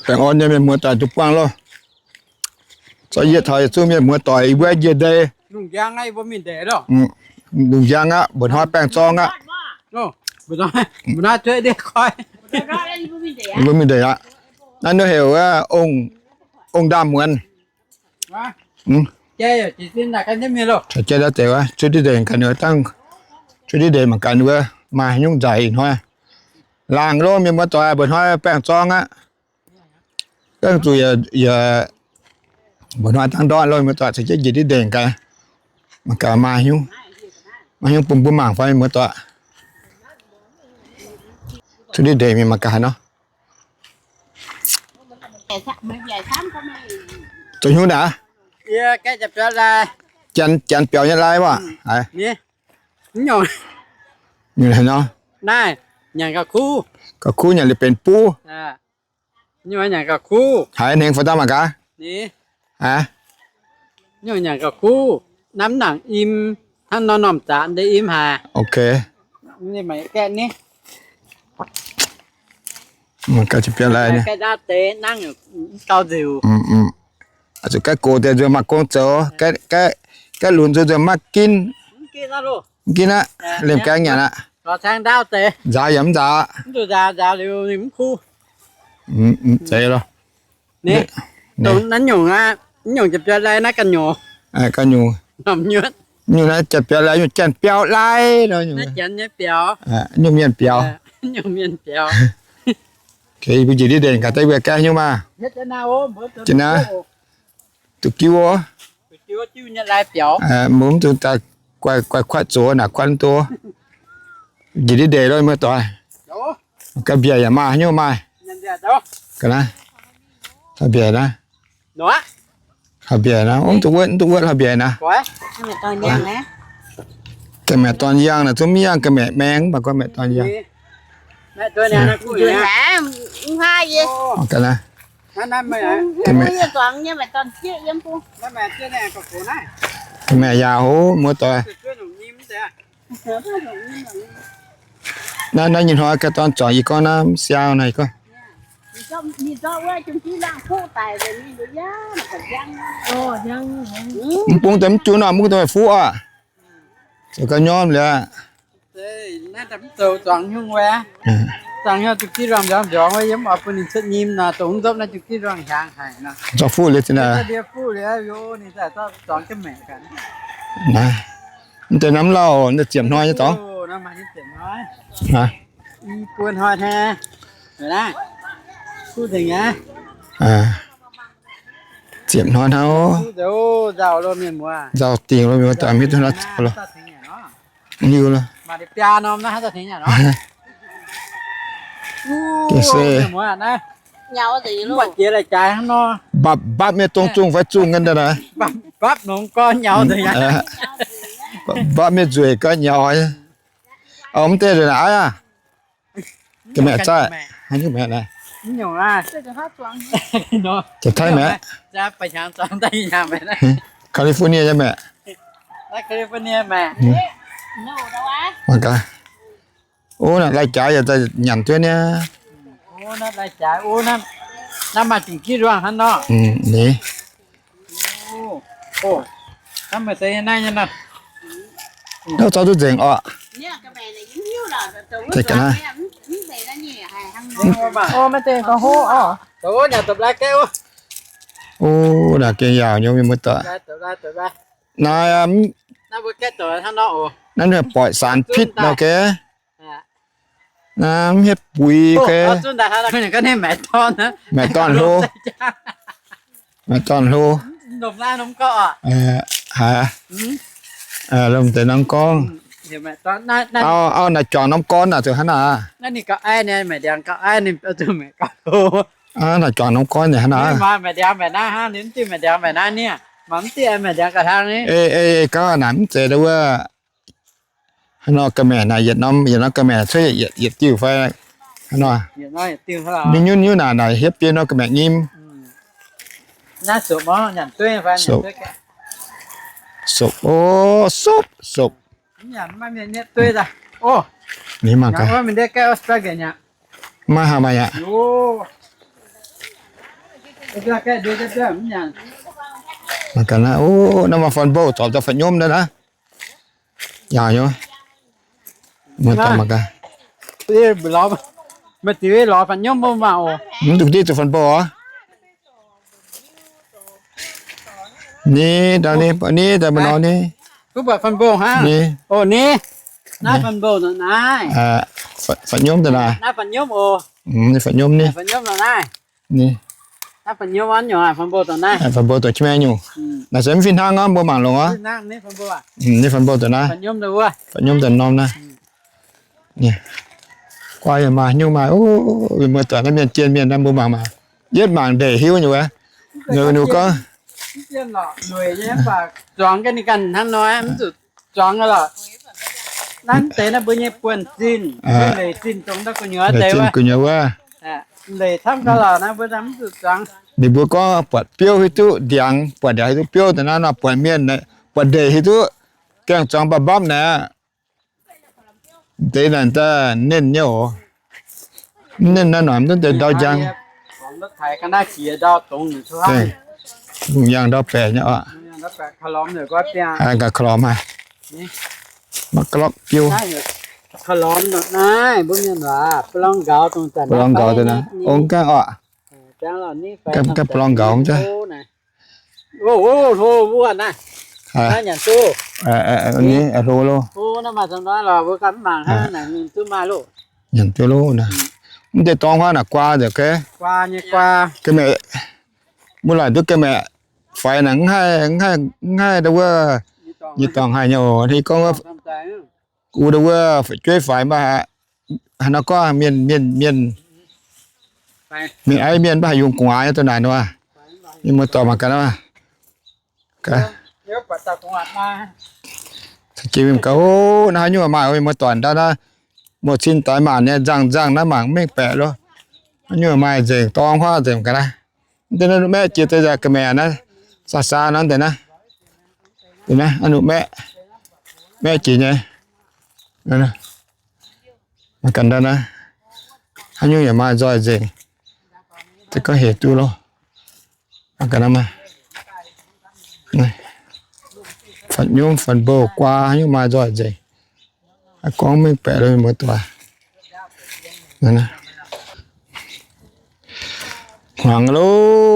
Baengh orn nyei mienh muoz doic duqv buangh loh. Zorqv yie taux yietc zungv mienh muoz doic yie mbuo njiec ndeic. Lungh njang aqv, mba'hnoi baengh zorng aqv. Mbuo mingh ndeic aqv. Naaiv nor heuc wuov ong ndaam muonz. Caux jai ndau deix wuov, cuotv diqv ndeic ganh wuov, dangh cuotv diqv ndeic mangc gaax wuov, maaih haaix nyungc nzaic ih hnoi. Laangc loh mienh muoz doic, mba'hnoi baengh zorng aqv. Gengh zuqc yie, mba'hnoi dangh ndortv loh mienh muoz doic, caux jienv njiec diqv ndeic gaax, mangc gaax maaih haaix nyungc, maaih haaix nyungc bun mbuo mangc fai mienh muoz doic. Cuotv diqv ndeic mingh mangc gaax haaix nor. Zoux hnyunv aqv? Janx, janx biaux nyei lai waac. Nyungc haaix nor? Naaiv nyanc gauh kuv. Gauh kuv nyanc liuz benx buv. Nyungc nyanc gauh kuv. Haiz hnengx fai daaih mangc gaax. Aa, nyungc nyanc gauh kuv. Naaiv mv nangc im, hnangv nor normh zaqc deix im haic. Ok. Mangc gaax biaux lai. Zuqc gaeqv gox deix nzuonx maaih gong zoux, gaeqv lunx nzuonx nzuonx maiv ginv. Mv ginv aqv, liemh gaengh nyanc aqv. Nzaaux yaac mv nzaaux. Zeiz loh. Naaiv nyungc, naaiv nyungc janx biaux lai naaiv ganh nyungc. Ganh nyungc. Nyungc naaiv janx biaux lai, nyungc janx biaux lai nor nyungc. Nyungc mienh biaux. Mbuo njiec diqv ndeic gaax daaih mbuo gaeqv haaix nyungc maah. Jiex naaiv. Duqv jiuv wuov. Mbuo mv dungx daaih guaix kuatv zoux naaic kuatv mv duqv. Njiec diqv ndeic loh mienh muoz doic. Ga'mbiaec yaac maaih, haaix nyungc maaih. Ga'naaiv, ga'mbiaec naaiv. Ga'mbiaec naaiv, mv duqv wuotv, mv duqv wuotv ga'mbiaec naaiv. Ga'maeqc dorn yangh naaic zungv mv yangh ga'maeqc maeng, mv baac gorngv maeqc dorn yangh. Ga'maeqc yaac hov muoz doic. Naaiv, naaiv nyei hnoi ga'dorn zuangx yie gorngv naaiv siau naaiv gorngv. Mv bung deix mv junv nor, mv bung deix fuqv oc. Zoux ga'nyorm liuz. Zuangx fuqv liuz zinh naaic. Mv deix norm lauh, mv deix ziepc hnoi nyei dorngx. Ziepc hnoi hnangv. Nzauh dingc lo, mienh muoz doic, mv hiuv duqv hnangv nor zoux lo. Mv hiuv lo. Gengh se mbapv, mbapv mienh dongh zungh fai zungh ga'naaiv. Mbapv mienh nzueic ga'naaiv nyaux. Mv deix ndongc naaiv aqv. Ga'maeqc zaaiv, haaix nyungc maeqc naaiv? Janx-Taiv maeqc. California nyei maeqc. Mangc gaax. Ov, naaiv lai-jaaix yaac daaih nyanc duqv niaa. Ni. Naaiv zorqv duqv nzengc orqc. Ov, naaic gengh yaauc nyei mienh muoz doic. Naaiv, naaiv boic saan pitv nor, geh. Naaiv mv hietv buix, geh. Maeqc dorn hlo. Maeqc dorn hlo. Haiz, lomh deix norm gorngv. Auv, naaic juangc norm gorn naaic zoux hnangv naaic. Naaic juangc norm gorn naaic hnangv naaic. Ei, ei, gauh naaic mv zeiz wuov. Hnangv nor ga'maeqc naaic yietc norm, yietc norm ga'maeqc cuotv yietc diuh fai hnangv nor. Nyunv nyunv naaic naaic hietv biei nor ga'maeqc nyim. Sopc, o, sopc, sopc. Ninh mangc gaax. Maiv haih maaih aqv. Mangc gaax naaiv, o, naaiv maaih fun bouh zorpc daaih fa'nyomv naaiv naaiv. Yaac nyei. Mv duqv diev zuqc fun bouh oc. Ni, ni, ni, ni, fa'nyomv daaih naaiv. Fa'nyomv ni. Fun bouh dongh qiex maengh nyungc. Naaiv se mv fih hnangv aqv, mbuo mangc longx aqv. Ni fun bouh dongh naaiv. Fa'nyomv daaih norm naaiv. Guaa yaac maaih, nyungc maaih. O, mienh muoz-doic, naaiv mienh jien mienh naaiv mbuo mangc maah. Yietv mangc ndeic hiuv nyei wuov. Ninh gorngv, zuangx ga'naaiv ganh hnangv nor, mv zuqc zuangx lorqc. Naaiv deix naaiv mbuo nyei buonv-zinh, leic zinh dongh naaiv gu'nyuoz deix wuov. Leic camv gau lorqc, naaiv mbuo mv zuqc zuangx. Ninh mbuo gorngv buatc biouv hiuv duqv ndiangx, buatc ndiangx hiuv duqv biouv, da'naaiv nor buatc mienh, buatc ndeic hiuv duqv gaengh zuangx mbapv mbapv naaic. Deix naaic daaih nernh nyei oc. Mv nernh naaiv noic mv duqv deix ndau njang. Lungh yangh ndau baeqc nyei oc. Haiz gaax ka'lormx haic. Maiv ga'lorqv biouv. Ba'lorng nqauz deix naaiv. Ong gaengh oc. Gaengh ba'lorng nqauz mv zeiz. Hlo lo. Nyanc duqv lo naaiv. Mv deix dorngx huaav naaic guaa nzengc ga'maeqc. Mbuo laaic duqv ga'maeqc faix naaic mv haih, mv haih ndau wuov nyei dorngx haih nyei oc. Ninh gorngv wuov, gu ndau wuov fu'jueiv faix mv baac haaix nor gorngv mienh, mienh, mienh, mienh aiv mienh mv baac haih yungz gu'nguaaz nyei dongh naaic nor. Mienh muoz-doic mangc gaax. Naaiv haaix nyungc maaih, mienh muoz-doic, ndau naaiv muoz-cin daix maanc nyei nzangh nzangh naaiv mangc mv mengh baeqc lo. Haaix nyungc maaih nzengc, dorngx huaav nzengc ga'naaiv. Mv deix naaiv nuqv maeqv jiex deix yaac ga'maeqc naaiv, saa saa nor deix naaiv. Naaiv nuqv maeqv, maeqv jiex nyei. Ganh ndau naaiv, haaix nyungc yaac maaih nzoih nzengc. Gorngv hec duqv lo. Fun nyungc fun bouh guaa haaix nyungc maaih nzoih nzengc. Gorngv mengh baeqc lo mienh muoz-doic. Hmuangx lo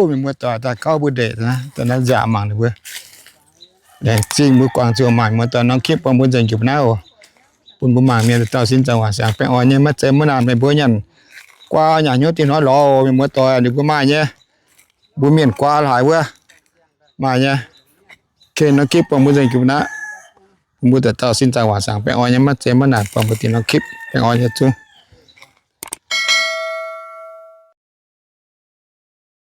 mienh muoz-doic, daaih gauv mbuo ndeic, daaih naaiv nziaauc mangc ninh mbuo. Laengz zingh mbuo guangc zuqc maanc muoz-doic norm คลิป buangh mbuo nzengc jupc naaiv oc. Bun mbuo mangc mienh dauh sin zaangc waac siangx baengh orn nyei, maiv zeiz maiv naanc meih mbuo nyanc guaa nyanc hnyouv dingh hnoi lorz oc mienh muoz-doic, ninh mbuo maaih nyei. Mbuo mienh guaa laaix wuov maaih nyei. Ken norm คลิป buangh mbuo nzengc jupc naaiv. Bun mbuo dauh dauh sin zaangc waac siangx baengh orn nyei, maiv zeiz maiv naanc, buangh mbuo dingh norm คลิป baengh orn nyei zungv.